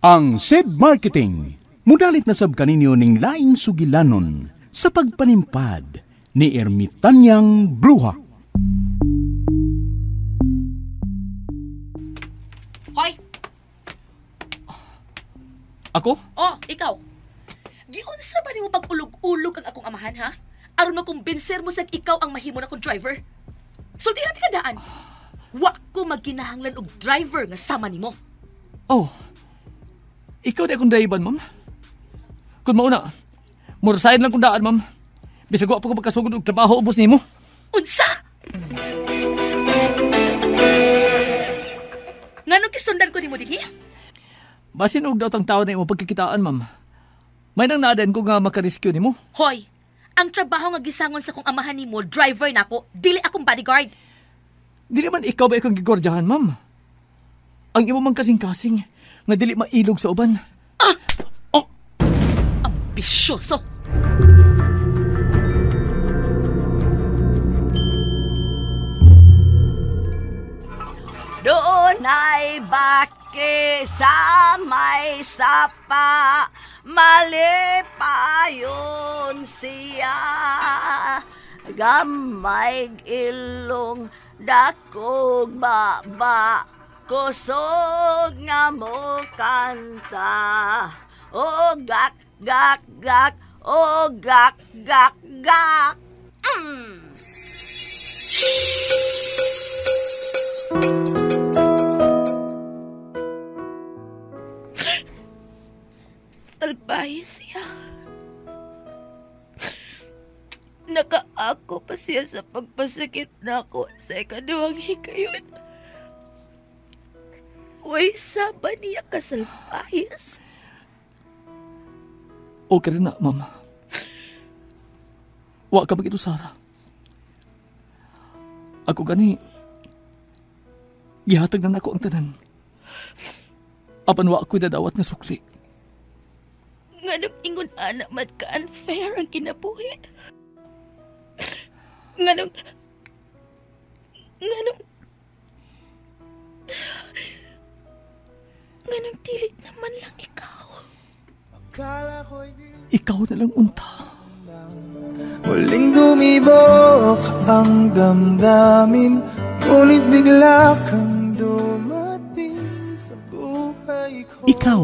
Ang SED Marketing, mudalit na sab kaninyo ning laing sugilanon sa pagpanimpad ni Ermitanyang Bruha. Hoy! Ako? Oh, ikaw. Giunsa ba nimo pag-ulog-ulog ang akong amahan, ha? Aron makumbinser mo sa ikaw ang mahimo na kong driver. Sultihan ka daan. Wa ko magkinahanglan og driver nga sama nimo. Oh. Ikaw di akong driver, ma'am. Kung mauna, murasahin lang kong daan, ma'am. Bisag wa pa ko pagkasugod og trabaho ubos nimo. Unsa? Nganong gisundan ko nimo dinhi? Basin og daot ang tao na imo pagkikitaan, ma'am. May nang naaden ko nga makarescue nimo. Hoy, ang trabaho nga gisangon sa kong amahan nimo, driver nako, dili akong bodyguard. Dili man ikaw ba ikong gigordyahan, ma'am? Ang imo mang kasing-kasing nga dili mailog sa uban. Ah! Oh! Ambisyoso! Doon ay baki sa may sapa, malipayon siya. Gamay ilong dakog baba, kusog nga mo kanta. O gak, gak, gak, o gak, gak, gak. Mm. Salbahe siya. Nakaako pa siya sa pagpasakit nako sa ikaduhang hikayon. Uy, saba niya kasalpahis. Okay rin na, ma'am. Wa ka bagito, Sarah. Ako gani, gihatag na nako ang tanan. Apan wa ako'y dadawat nga sukli. Nganong ingon anak man ka unfair ang kinabuhi. Nganong dili naman lang ikaw. Ikaw na lang unta. Muling dumibok ang damdamin, ngunit bigla kang dumating sa buhay ko. Ikaw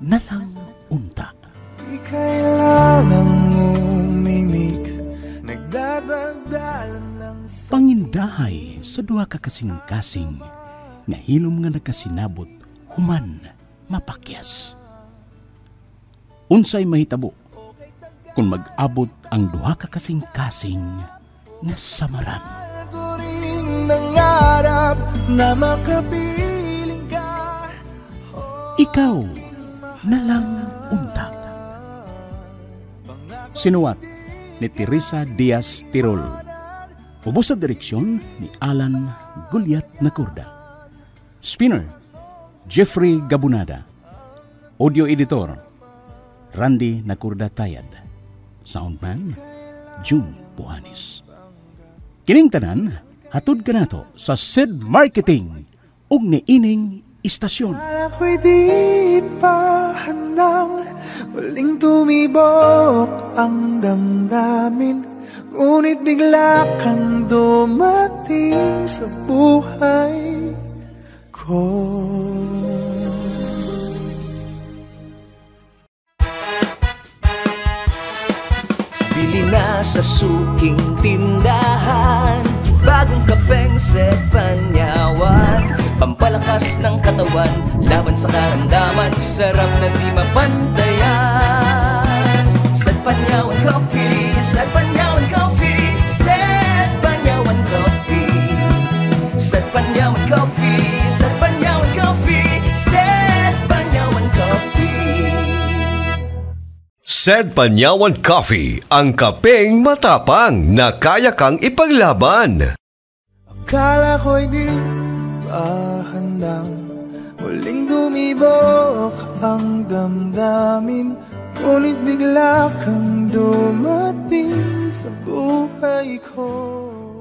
na lang unta. Di kailangang umimik, nagdadaldalan lang sa pangindahay sa duha ka kasing-kasing nga hilom nga nakasinabot human mapakyas. Unsay mahitabo kung mag-abot ang duha ka kasing-kasing nga samaran? Na makapiling ka. Ikaw na lang unta. Sinuwat ni Teresa Diaz Tirol. Ubos sa direksyon ni Alan Gulyat Nacorda. Spinner, Jeffrey Gabunada. Audio editor, Randy Nacorda Tayad. Soundman, June Buhanis. Kining tanan, hatod kanato sa SED Marketing ug niining istasyon. Ako'y di pa handang muling tumibok ang damdamin, ngunit bigla kang dumating sa buhay ko. Bili na sa suking tindahan, bagong kapeng Set Panyawan. Pampalakas ng katawan, laban sa karamdaman, sarap na di mapantayan. Set Panyawan Coffee, Set Panyawan Coffee, Set Panyawan Coffee. Set Panyawan Coffee, Set Panyawan Coffee, Set Panyawan Coffee. Set Panyawan Coffee, ang kapeng matapang na kaya kang ipaglaban. Akala ko'y di pa handang muling dumibok ang damdamin, ngunit bigla kang dumating sa buhay ko.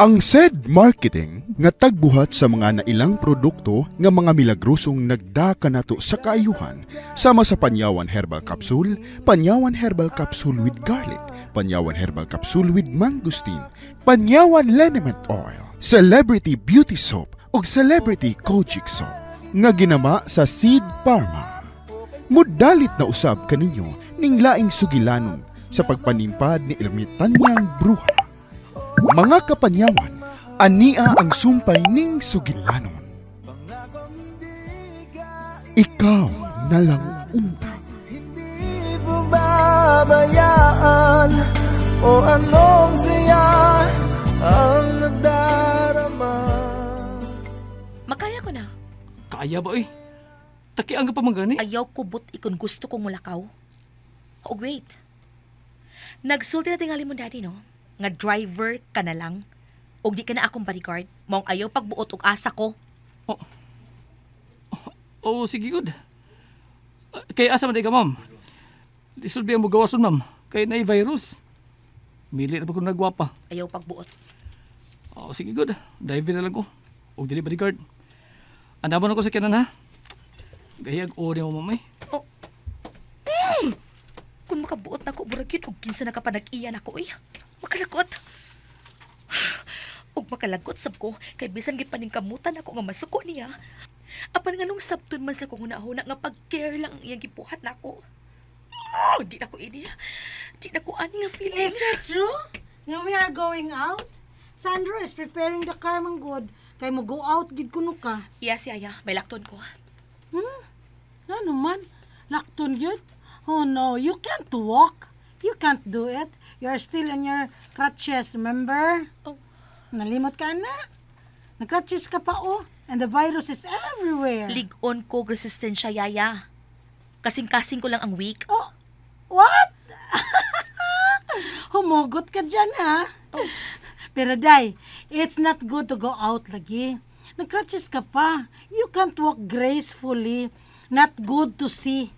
Ang SED Marketing Nga tagbuhat sa mga nailang produkto nga mga milagrosong nagda kanato sa kaayuhan sama sa Panyawan Herbal Capsule, Panyawan Herbal Capsule with Garlic, Panyawan Herbal Capsule with Mangosteen, Panyawan Liniment Oil, Celebrity Beauty Soap ug Celebrity Kojic Soap nga ginama sa Seed Pharma. Mudalit na usab kaninyo ning laing sugilanon sa pagpanimpad ni Ermitanyang Bruha. Mga kapanyawan, ania ang sumpay ning sugilanon. Ikaw na lang unta. Hindi pababayaan o anong siya ang nadarama. Makaya ko na. Kaya ba eh? Taki ang pa man gani. Ayaw ko but ikon gusto kong mulakaw. Oh, wait. Nagsulti na tingali mo daddy, no? Nga driver ka na lang. Og di ka na akong bodyguard. Maong ayaw pagbuot og asa ko. Oh, sige good. Kay asa man di ka, ma'am? Disulbi ang mugawason, ma'am. Kay naay virus. Mili na pa kung nagwapa. Ayaw pagbuot. Oh, sige good. Driver na lang ko. Og dili bodyguard. Andamon ako sa kanan, ha? Gayag o niya mo, mamay. Oh. Kung makabuot na ko, burag yun, og kinsa na ka pa nag-iya na ko, eh. Makalakot. Og makalagot sab ko, kay bisan gipaningkamutan ako nga masuko niya. Apan nga nung sabton man sa kong hunahuna nga pag-care lang ang iyang gibuhat nako. Oh, di na ko ini. Di na ko ani nga feeling. Is it true? Nga we are going out? Sandro is preparing the car man good. Kay mo go out gid kuno ka. Yes, yaya. May lakton ko. Ano man? Lakton yun? Oh no, you can't walk. You can't do it. You are still in your crutches, remember? Oh. Nalimot ka na. Nag-crutches ka pa, oh. And the virus is everywhere. Lig-on ko resistensya, yaya. Kasing-kasing ko lang ang weak. Oh, what? Humugot ka dyan, ha? Oh. Pero day, it's not good to go out lagi. Nag-crutches ka pa. You can't walk gracefully. Not good to see.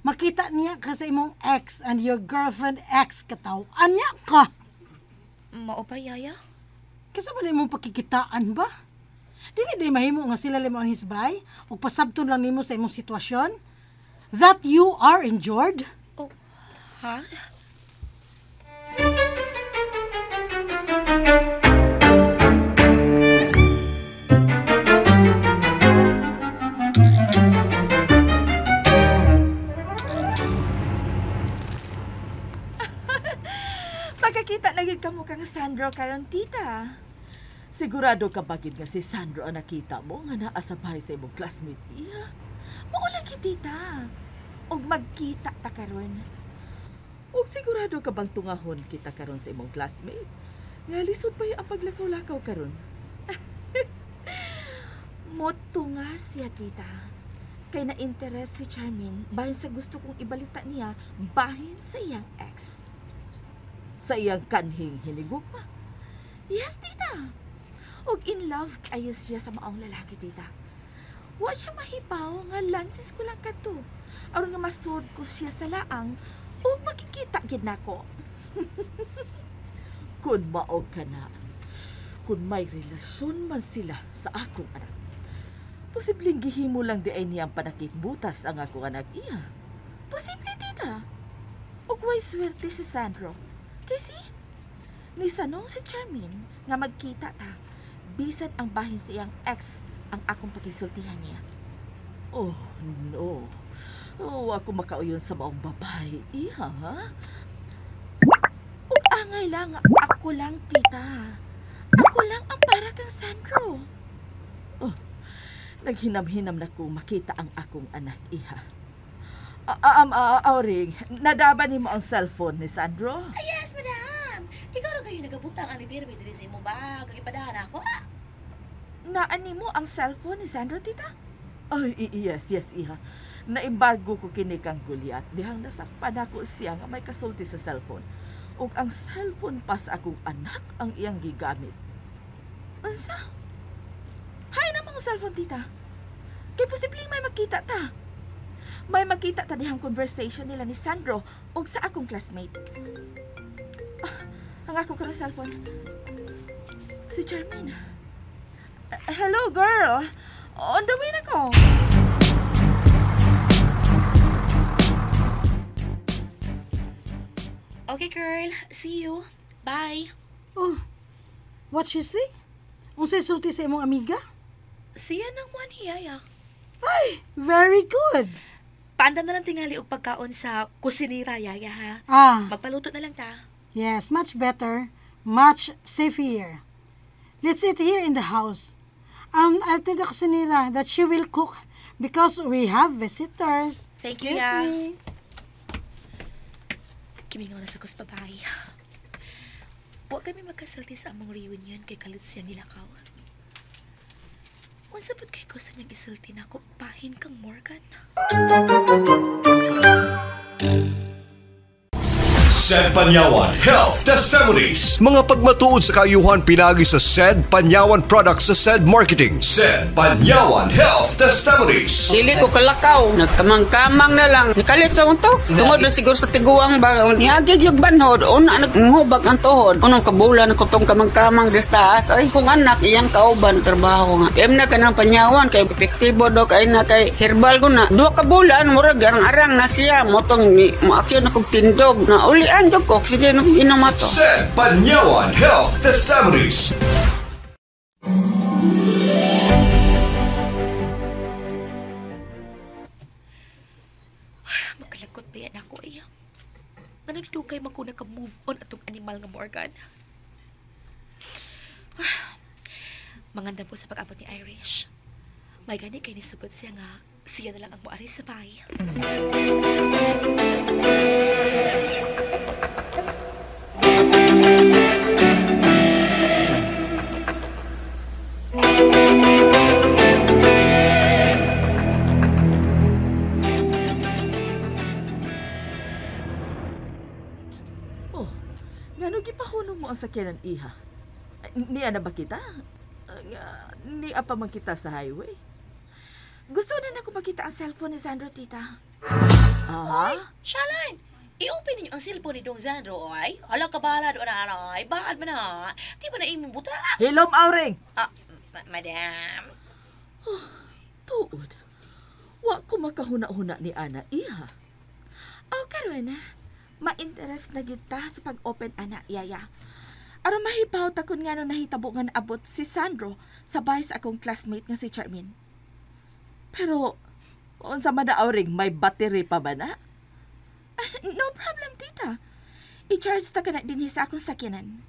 Makita niya ka sa imong ex and your girlfriend ex kataw. Anya ka? Mao pa, yaya? Kasi ba na imong pakikitaan ba? Dili day mahimo nga sila limo ang hisbay o pasabton lang nimo sa imong sitwasyon that you are injured? Oh, ha? Pagkakita na gyud kamo kang Sandro karon, tita. Sigurado ka ba gid nga si Sandro ang nakita mo nga naa sa bahay sa imong classmate iya? Mao lagi, tita. Og magkita ta karon. Og sigurado ka bang tungahon kita karon sa imong classmate? Nga lisod pa ang paglakaw-lakaw karon. Motunga siya, tita. Kay na-interest si Charmaine bahin sa gusto kong ibalita niya bahin sa iyang ex. Sa iyang kanhing hinigugma. Yes, tita. Og in love kayo siya sa maong lalaki, tita. Wa siya mahibaw nga lansis ko lang kadto. Aron nga masud ko siya sa laang ug makikita gid nako. Kun mao ka na, kun may relasyon man sila sa akong anak, posibleng gihimo lang di ay niyang panakitbutas ang akong anak iya. Posible, tita. Ug way swerte si Sandro. Kasi nisanong si Charmaine nga magkita ta, bisan ang bahin sa iyang ex ang akong pakisultihan niya. Oh, no. Oh, ako makauyon sa maong babae. Iha, ha? Ug angay lang, ako lang, tita. Ako lang ang para kang Sandro. Oh, naghinam-hinam na ko makita ang akong anak, iha. Auring, nadaba nimo ang cellphone ni Sandro? Ay, yes, madam. Ikaw ra kayo nagabutang ani birmi diri sa imong bag. Ang ipadahan ako. Ah. Naani mo ang cellphone ni Sandro, tita? Ay, yes, yes, iha. Naimbargo ko kini kang Goliath. Dihang nasakpan ako siya nga may kasulti sa cellphone. Ug ang cellphone pa sa akong anak ang iyang gigamit. Unsa? Hay na mga cellphone, tita. Kay posibleng may makita ta. May makita ta dihang conversation nila ni Sandro ug sa akong classmate. Ah, ang ako karong cellphone. Si Charmaine. Hello, girl. On the way na ko. Okay, girl. See you. Bye. Oh, what she say? Unsay sulti sa imong amiga? Siya nang one hiyaya. Ay, very good. Paandam na lang tingali og pagkaon sa kusinira, yaya, ha? Ah. Magpaluto na lang ta. Yes, much better. Much safer. Let's eat here in the house. I'll tell the kusinira that she will cook because we have visitors. Thank you, Excuse ya. me. Kimingaw na sa kus, babae. Huwag kami magkasulti sa among reunion kay kalit siya nilakaw. Unsa pud kay gusto niyang isulti na ako, bahin kang Morgan. Said Panyawan Health Testimonies. Mga pagmatuod sa kaayuhan pinagi sa Said Panyawan Products sa Said Marketing. Said Panyawan Health Testimonies. Dili ko kalakaw, nagkamang-kamang na lang. Nakalit ko to. Tungod na siguro sa tiguang ba, niagig yung banhod, una naghubag ang tuhod. Unang kabulan ko tong kamang-kamang des taas. Ay, kung anak, iyang kauban, trabaho nga. Em na ka ng panyawan, kay epektibo do, kay na kay herbal ko na. Duha ka bulan, murag, arang-arang na siya. Motong, maaksyon na kong tindog. Na ulian, jog ko, sige, nung inom ato. Said Panyawan Health Testimonies. Magkalagot ba yan ako, eh? Ganun dugay man ko naka-move on atong animal nga Morgan. Manganda po sa pag-abot ni Irish. May gani kay nisugot siya nga siya na lang ang muari sa bahay. Oh, ngano gipahunong mo ang sakyanan, iha? Niya na ba kita? Niya pa man kita sa highway. Gusto na nako makita ang cellphone ni Sandro, tita. Aha. Oy, Shalan! I-open ninyo ang cellphone ni Dong Sandro, oy. Hala ka bahala doon na, oy. Baad man na. Di ba na imong buta? Hilom, Auring! Ah, madam. Oh, tuod. Wa ko makahuna-huna ni Ana, iha. Oh, karon na. Ma-interest na kita sa pag-open, ana, yaya. Aron mahibaw ta kun ngano nahitabo nga naabot si Sandro sa bahay sa akong classmate nga si Charmaine. Pero, unsa man na, Auring, may battery pa ba na? No problem, tita. I-charge ta ka na dinhi sa akong sakyanan.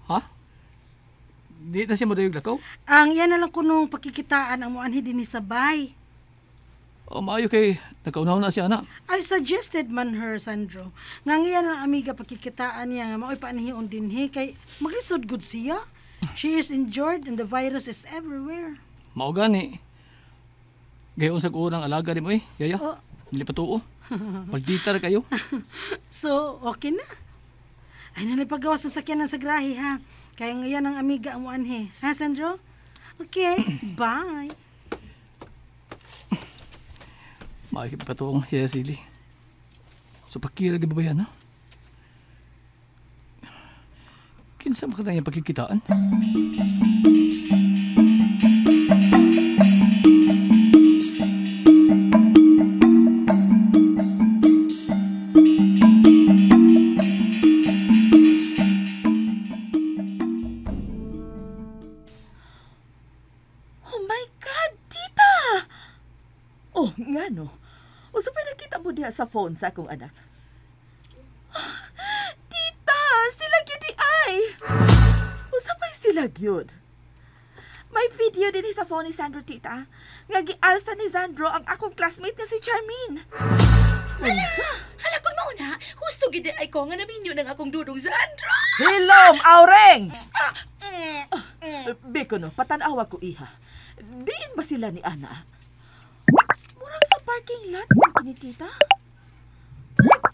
Ha? Di na siya madayog lakaw? Ang yan na lang kunong pakikitaan ang muanhi dinhi sa bay. O maayo kay nagkaunaw na siya, anak. I suggested man her, Sandro, nga ang iyan ang amiga pakikitaan niya nga mao'y paanhion dinhi kay maglisod gud siya. She is injured and the virus is everywhere. Mao gani. Gayon sa kuunang alaga ni mo eh, yaya. Oh. Dili pa tuo. Maldita ra kayo. So, okay na. Ay, nalipagawa sa sakyanan sa grahe, ha? Kaya ngayon ang amiga ang muanhi. Ha, Sandro? Okay, bye. Makikipatuong yaya sili. So pakira ba ba yan, ha? Kinsa man ka na yung pagkikitaan? Oh my God, tita! Oh, ngano? Usa pa nakita mo diha sa phone sa akong anak. Tita, sila gyud di ay. Usa pa sila gyud. May video din sa phone ni Sandro, tita. Nga gialsa ni Sandro ang akong classmate nga si Charmaine. Unsa? Hala, kung mauna, husto gid ay ko nga naminyo ng akong dudong Sandro. Hilom, Aureng! Biko no, patanawa ko iha. Diin ba sila ni Ana? Murag sa parking lot man kini, tita. Murag...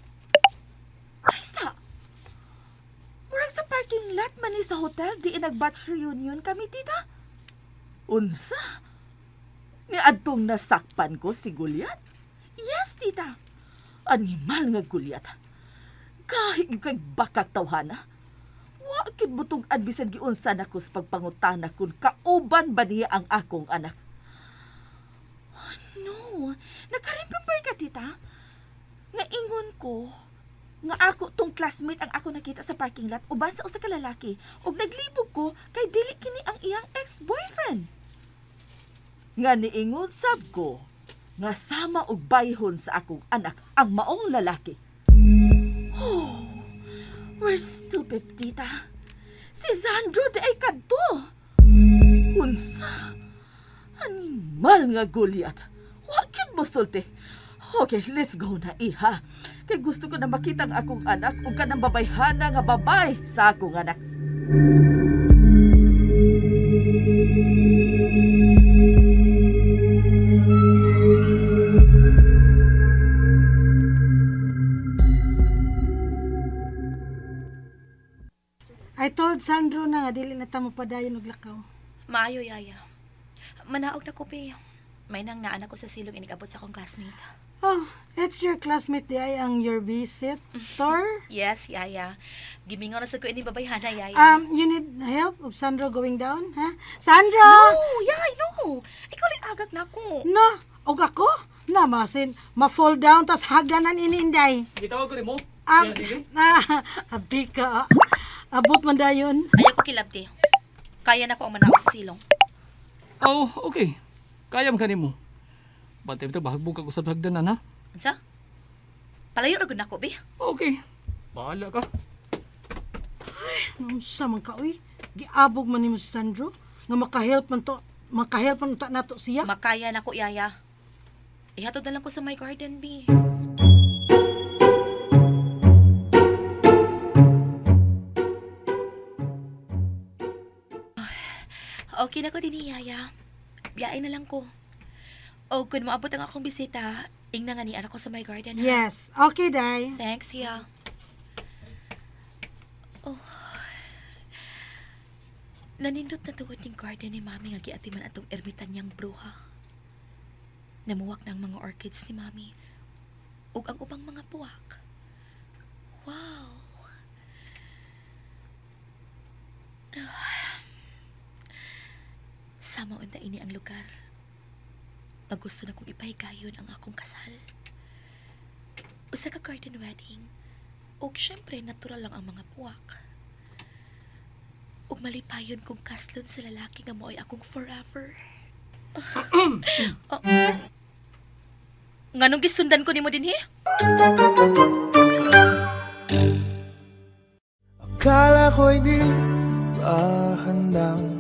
Ay, sa... Murag sa parking lot man ni sa hotel, diin nag-batch reunion kami, tita. Unsa? Ni adtong nasakpan ko si Goliath? Yes, tita. Animal nga Goliath. Kahit yung kay bakak tawhana. Wa kid butug-an bisan giunsa nako sa pagpangutana kung kauban ba niya ang akong anak. Oh, no, naka-remember ka, tita? Nga ingon ko, nga ako tong classmate ang ako nakita sa parking lot uban sa usa ka lalaki ug naglibog ko kay dili kini ang iyang ex-boyfriend. Nga niingon sab ko nga sama og bayhon sa akong anak ang maong lalaki. Oh, we're stupid, tita. Si Zandro di ay kadto. Unsa? Animal nga Goliath. Wa gyud mo sulti. Okay, let's go na, iha. Kay gusto ko na makita ang akong anak ug kanang babayhana nga babay sa akong anak. I told Sandro na nga dili na ta mopadayon og lakaw. Maayo, Yaya. Manaog na ko, pe. May nang naanak ko sa silong inikabot sa akong classmate. Oh, it's your classmate di ay ang your visitor? Yes, Yaya. Gimingaw na sa ko ini babayhana, Yaya. You need help of Sandro going down, ha? Sandro! No, Yay, no. Ikaw rin agak na ako. No, og ako? Na, masin, ma-fall down, tas hagdanan iniinday. Gitawag ko rin mo? Abdi ka. Abot man dayon. Ayaw ko kilabti. Kaya na ko ang manaog sa silong. Oh, okay. Kaya man kanimo. Bantay ito, bahagbog ka usab hagdanan, ha? Unsa? Palayo ra gud nako, be. Okay. Bahala ka. Ay, unsa man ka, uy. Giabog man nimo si Sandro nga makahelp man to, makahelp man ta nato siya. Makaya nako, Yaya. Ihatod na lang ko sa my garden, be. Okay na ko din, Yaya. Biyain na lang ko. O, kung maabot ang akong bisita, ingna nga ni anak ko sa my garden, ha? Yes. Okay, Day. Thanks, ya. Oh. Nanindot na tuwad ning garden ni Mami nga giatiman atong ermitanyang bruha. Namuwak na ang mga orchids ni Mami ug ang ubang mga puwak. Wow! Sama unta ini ang lugar. Magusto na kong ipahigayon ang akong kasal. Usa ka garden wedding. Og syempre, natural lang ang mga puwak. Og malipayon kong kaslon sa lalaki nga mo'y akong forever. Oh. Nganong gisundan ko nimo dinhi? Akala ko'y di pa handang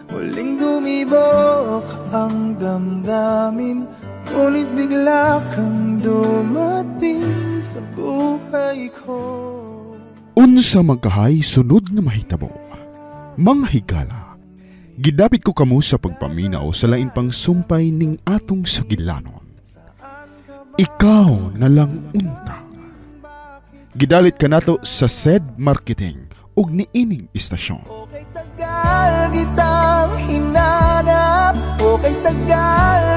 muling dumibok ang damdamin, ngunit bigla kang dumating sa buhay ko. Unsa magkahay sunod nga mahitabo, mga higala, gidapit ko kamo sa pagpaminaw sa lain pang sumpay ning atong sugilanon. Ikaw na lang unta. Gidalit kanato sa SED Marketing ug niining istasyon. Okay tagal kitang hinanap, okay tagal